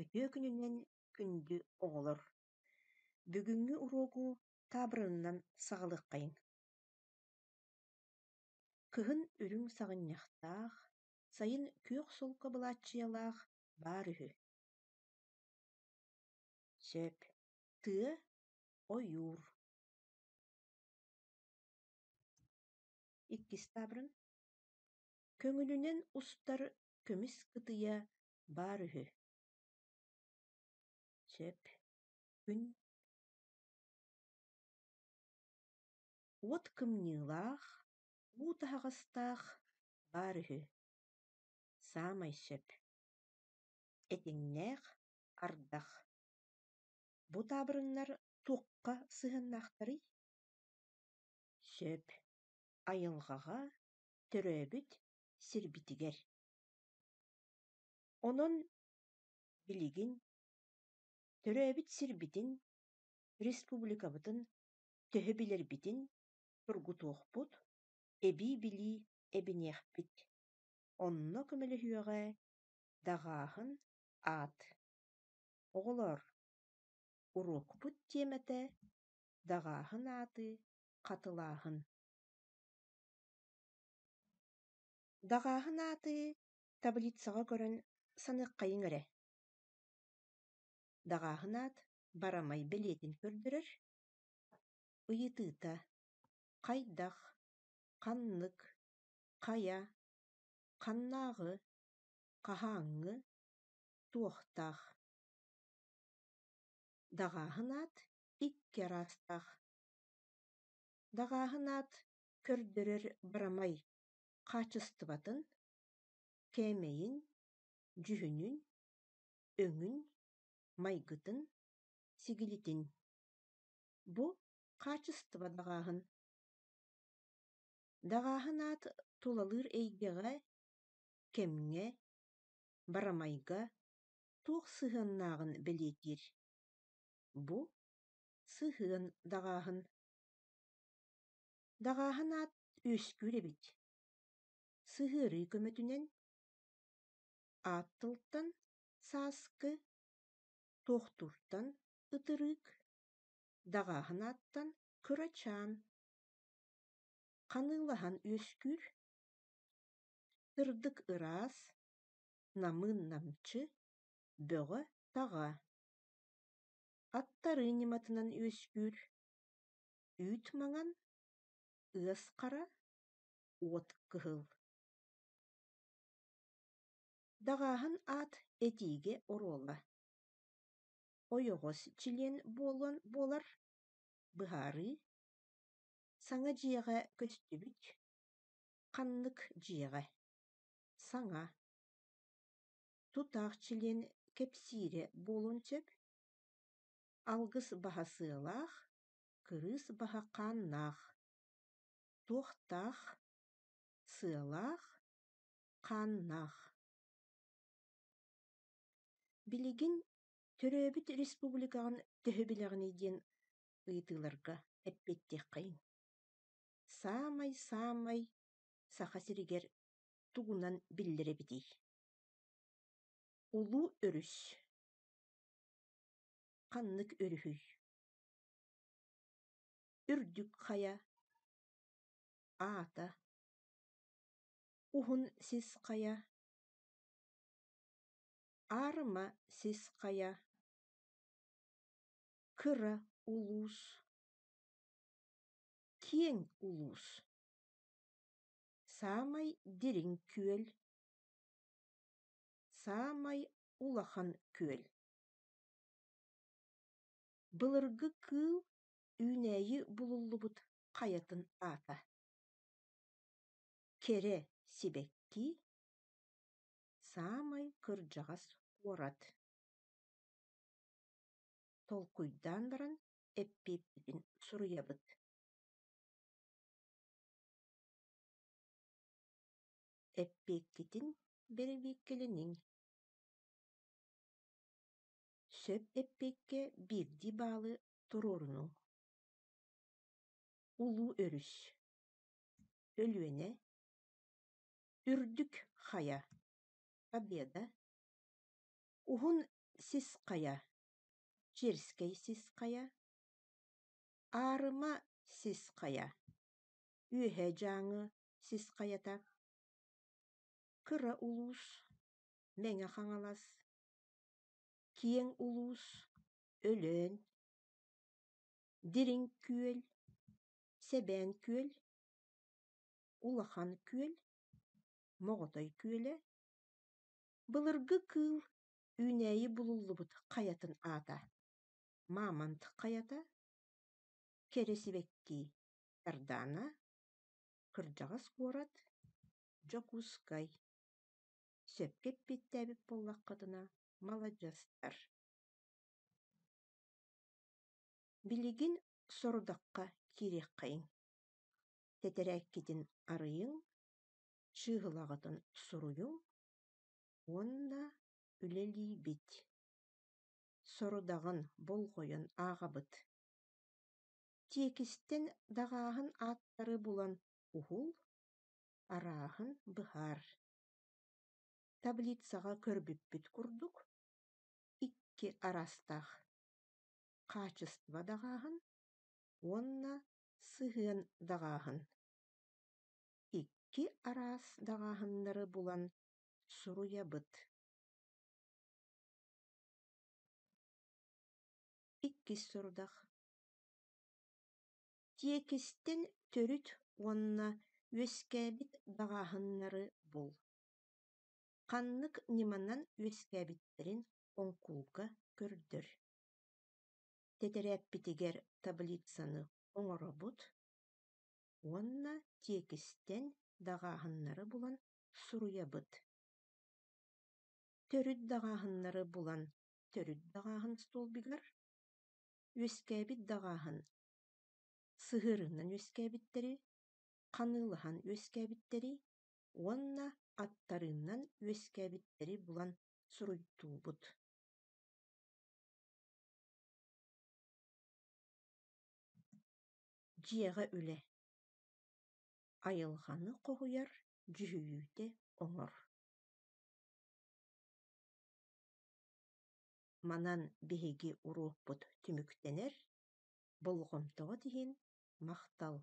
Үтүө күнүнэн күндү оҕолор! Бүгүҥҥү уруогу таабырынынан саҕалыаххайыҥ. Кыһын үрүҥ саҕынньахтаах, сайын күөх солко былааччыйалаах баар үһү. Сөп, тыа, ойуур. Иккис таабырын Көҥүлүнэн устар көмүс кытыйа баар үһү. Сөп, күн Уот кымньыылаах, уу таһаҕастаах баар үһү. Саамай сөп. Этиҥнээх ардах. Бу таабырыннар туохха сыһыаннаахтарый? Сөп. Айылҕаҕа, төрөөбүт сирбитигэр. Онон билигин төрөөбүт сирбитин, республикабытын төһө билэрбитин тургутуохпут, эбии билии эбиниэхпит. Онно көмөлөһүөҕэ даҕааһын аат. Оҕолоор, уруокпут тиэмэтэ даҕааһын ааты хатылааһын. Даҕааһын ааты таблицаҕа көрөн саныаххайыҥ эрэ. Даҕааһын аат барамай бэлиэтин көрдөрөр. Ыйытыыта: хайдах, ханнык, хайа, ханнааҕы, хаһааҥҥы, туохтаах. Даҕааһын аат икки араастаах. Даҕааһын аат көрдөрөр барамай хаачыстыбатын, кээмэйин, дьүһүнүн, өҥүн, майгытын, сигилитин. Бу хаачыстыба даҕааһын. Даҕааһын аат тулалыыр эйгэҕэ, кэмҥэ, барамайга туох сыһыаннааҕын бэлиэтиир. Бу сыһыан даҕааһын. Даҕааһын аат үөскүүр эбит. Сыһыарыы көмөтүнэн аат тылтан сааскы, туохтууртан ытырыык, даҕааһын ааттан кырачаан, ханыылаһан үөскүүр, сырдык ыраас, намыын намчы, бөҕө-таҕа. Аттарыы ньыматынан үөскүүр үүт маҥан, ыас хара, уот кыһыл. Даҕааһын аат этиигэ оруола Ойоҕос чилиэн буолан буолар, быһаарыы, саҥа дьиэҕэ көстүбүт, ханнык дьиэҕэ, саҥа, тутаах чилиэн кэпсиирэ буолуон сөп, алгыс баһа сыалаах, кырыыс баһа хааннаах, туохтаах, сыалаах, хааннаах. Билигин төрөөбүт республикаҕын төһө билэҕиний диэн ыйытыыларга эппиэттиэххэйиҥ. Саамай-саамай Саха сиригэр тугунан биллэр эбитий? Улуу өрүс. Ханнык өрүһүй? Үрдүк хайа. Аата. Уһун сис хайа. Аарыма сис хайа. Кыра улуус. Киэҥ улуус. Саамай дириҥ күөл. Саамай улахан күөл. Былыргы кыыл үүнээйи булуллубут хайатын аата. Кэрэ сибэкки, саамай кырдьаҕас куорат. Толкуйдаан баран эппиэппитин суруйабыт. Эппиэккитин бэрэбиэркэлэниҥ. Сөп эппиэккэ биирдии баалы туруорунуҥ. Улуу өрүс Өлүөнэ Үрдүк хайа Победа Уһун Сис хайа, Черскэй сис хайа, Аарыма сис хайа, Үөһээ Дьааҥы сис хайата, Кыра улуус, Мэҥэ Хаҥалас, Киэҥ улуус, Өлөөн, Дириҥ Күөл, Сэбээн Күөл, Улахан Күөл, Моҕотой күөлэ, Былыргы кыыл үүнээйи булуллубут хайатын аата Мамонт хайата, Кэрэ сибэкки Сардаана, Кырдьаҕас куорат, Дьокуускай. Сөпкө эппиэттээбит буоллаххытына, маладьыастар. Билигин сорудахха киириэххэйиҥ. Тэтэрээккитин арыйыҥ, чыыһылаҕытын суруйуҥ уонна үлэлиибит. Сорудаҕын болҕойон ааҕабыт. Тиэкистэн даҕааһын ааттары булан уһул, арааһын быһаар. Таблицаҕа көрбүппүт курдук, икки араастаах: хаачыстыба даҕааһын уонна сыһыан даҕааһын. Икки араас даҕааһыннары булан суруйабыт. Иккис сорудах. Тиэкистэн төрүт уонна үөскээбит даҕааһыннары бул. Ханнык ньыманан үөскээбиттэрин оҥкулга көрдөр. Тэтэрээппитигэр таблицаны оҥоробут уонна тиэкистэн даҕааһыннары булан суруйабыт. Төрүт даҕааһыннары булан төрүт даҕааһын столбигар, үөскээбит даҕааһын сыһыарынан үөскээбиттэри, ханыылаһан үөскээбиттэри уонна аттарыынан үөскээбиттэри булан суруйтуубут. Дьиэҕэ үлэ. Айылҕаны хоһуйар дьүһүйүүтэ оҥор. Манан биһиги уруокпут түмүктэнэр, болҕомтоҕут иһин махтал.